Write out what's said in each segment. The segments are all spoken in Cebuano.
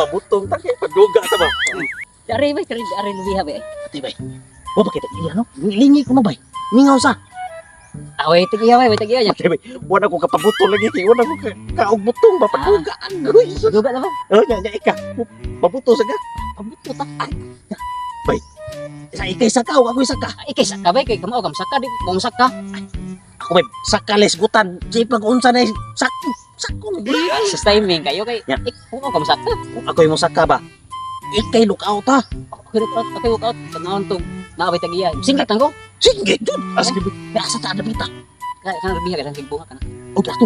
Pabutong ta kay paduga ta ba. Ari bay, ari ari lubiha bay. Ati bay. Wa ba kita iya no? Lingi ko no bay. Mingaw sa. Away tag iya bay, way tag iya. Ati bay, wala ko kapabutong lagi kay wala ko kaog butong ba paduga agoy. Duga na ba? Oh, nya nya ika. Pabuto sa ka. Pabuto ta. Bay. Sa ikay saka o ako'y saka. Ay, ikay saka bay kay kamao kam saka di mong saka. Ako bay, saka les gutan. Di pag unsa na sako. Sako na gyud. Sa timing kayo kay Ya. ik mo kam saka. Kung ako'y mo saka ba? Ikay lookout ha. Okay out, okay out. Tanawon to. Naaway tag iya. Singkat ko. Sige, jud. Ah, sige, bay. Asa ta adapita? Kay kan lubiha kay sang bunga kana. O dato.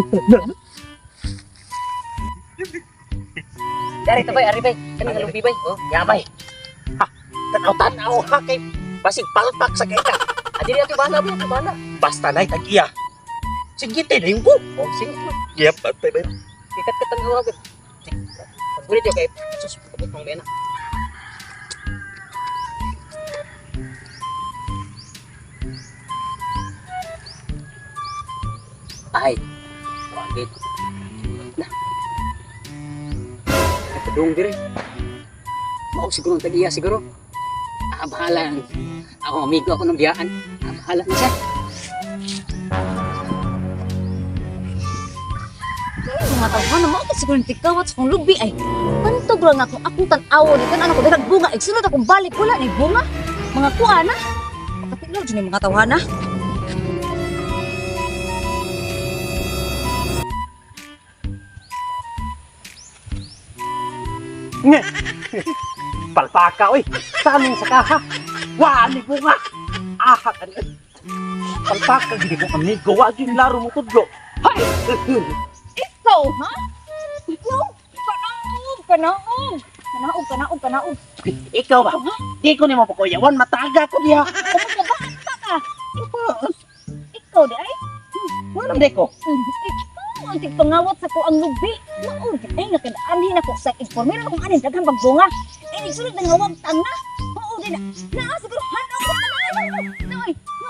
Dari ta bay, ari bay. Kani nga lubi bay. Oh. Ya bay. Ha, tanaw-tanaw ha kay basig palpak sa kay ka. Adili ato bala bay, ato bala. Basta nay tag-iya. Sige, na yung ko. Oh, singit. Yep, atay bay. Ikat katang hawa gud. Pagbulit yo kay sus pabutong bay na. Ay. Wagit. Na. Katudong dire. Mao siguro ang tag-iya siguro. Ah, bahala. Ako amigo ako ng biyaan. Ah, bahala na siya. Mga tawhan na mao siguro ni tikawat sa kong lubi ay. Pantog lang ako akong tan-awon ni kan ko daghang bunga ay sunod akong balik wala ni bunga. Mga kuha na. Pakatilor jud ni mga tawhan na. Palpaka oy. Sa aming saka ha. Wa ni bunga. Aha kan. Palpaka gid ko amigo wa gyud laro mo tudlo. Hay. Ikaw ha? Ikaw? Kanaog, kanaog. Kanaog, kanaog, kanaog. Ikaw ba? Di ko nimo pakuyawan mataga ko diha. Kumagabaan pa ka. Ikaw di ay. Wala man ko. Ikaw ang tigpangawat sa ko ang lubi. Mao di ay nakadaanhin ako sa informera akong anin daghang pagbunga. Ay nagsunod na nga wag tanga. Mao di na. Naa siguro hanaw ko na na. Ay, no,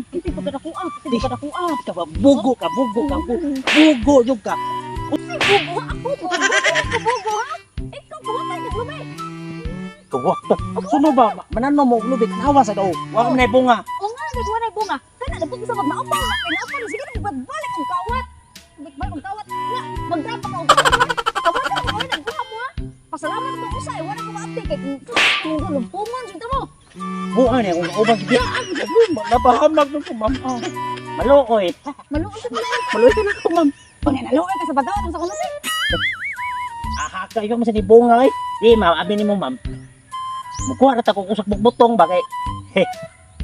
hindi pa kada kuha, hindi pa kada kuha. Ikaw ba bugo ka, bugo ka, bugo, bugo yung ka. Ay, bugo ha? Ako, bugo, ako, bugo ha? Ikaw, buwatay ka lubi. Kawa. Suno ba manano mo og lubit nawa sa daw. Wa man nay bunga. O nga, nagawa na bunga. Kana, nagpunta sa magnaupang na, kinaupang na, sige na, magbalik ang kawat. Magbalik ang kawat. Nga, magdrapa ka og kawat. Kawat na, kawat na, buha mo ha. Pasalamat mo usa, eh, wala ko ma-update kay kung lumpungon, jud mo. Buha ni akong ubang gibiyaan. Napahamag nung ko ma'am. Maluoy. Maluoy ka pala. Maluoy ka na ako ma'am. Kung naluoy ka sa pagkawat sa kuno si. Aha ka ikaw man sa ni bunga eh. Di ma'am, abi nimo ma'am. Mukuha na ta ko kusog butong ba kay. Heh.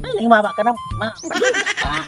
Ay, lang mama ka na. Ma. Ah.